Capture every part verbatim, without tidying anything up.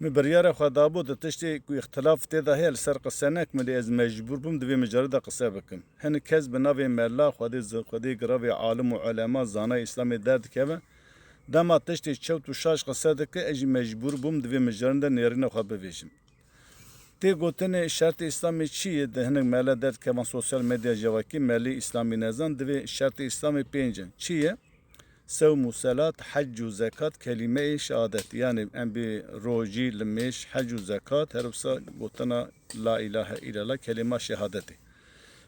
Min biryara xwe dabû, di tiştê ku îxtilaf tê de heye, li ser qise nekim, lê ez mecbûr bûm di vê mijarê de qise bikim. Hinek kes bi navê mela, Xwedê zi-, Xwedê giravê alim û ulema, zanayê Îslamê derdikeve. Dema tiştê çewt û şaş qise dike, ez jî mecbûr bûm di vê mijarê de nêrîna xwe bivêjim. Tê gotinê şertê Îslamê çi ye? Di hinek mele derdikevin sosyal medya civakî, melê Îslamî nezan, divê şertê Îslamê pênc in. Çi ye? Sewm û selat, hec û zekat, kelîmeyê şehadet. Yanî em bê rojî, limêj, hec û zekat, her wisa gotina la îlahe îllallah, kelîma şehadetê.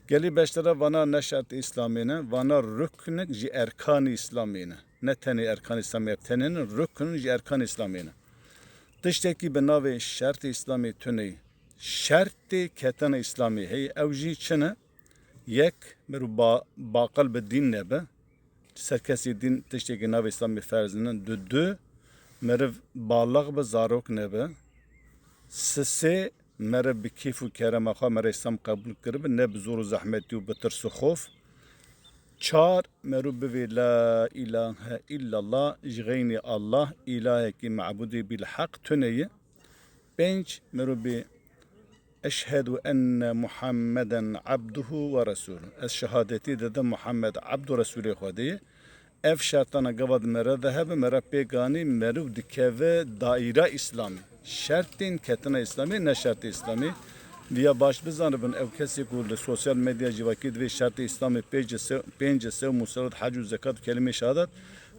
Gelî beştera vana ne şertê Îslamê ne, vana ruknek ji erkanê Îslamê ne. Ne tenê erkanê Îslamê, ev tenê ne, rukn ji erkanê Îslamê ne. Tiştekî bi navê şertê Îslamê tune ye. Şertê ketina Îslamê heye, ew jî çi ne? Yek, meriv ba-, baqil bi dîn nebe. Ser kesê dîn tiştekî navê Îslamê ferz ne. Du, du, meriv baliq bi, zarok nebe. Sisê, meriv bi kêf û kerema xwe meriv Îslam qebûl kiribe, ne bi zor û zehmetî û bi tirs û xof. Çar, meriv bivê la îlahe îllallah, ji xeynî Allah, îlahekî mebûdê bîlheq tune ye. Pênc, meriv bê eşhedû enne Muhammeden abduhu ve resûlû. Ez şehadetî didim Muhammed abd û resûlê Xwedê ye. Ev şertana gava di mere de hebe, mere pê ganî meriv dikeve daîra Îslamê. Şertên ketina Îslamê, ne şertê Îslamê. Viya baş bizanibin, ew kesê ku li sosyal medya civakî divê şertê Îslamê pênc e, sew-, pênc e, sewm û selat, hec û zekat û kelîmê şehadet,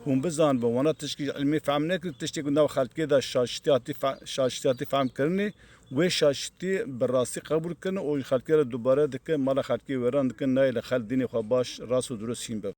hûn bizanibin, wana tişkî ji ilmê fehm nekirin, tiştê ku nav xelkê de şaşitî hatî fe-, şaşitî hatî fehm kirinê, wê şaşitî bi rastî qebûl kirin û ji xelkê re dubare dikin, mala xelkê wêran dikin, nayê li xelk dînê xwe baş, rast û dirust hîn bibe.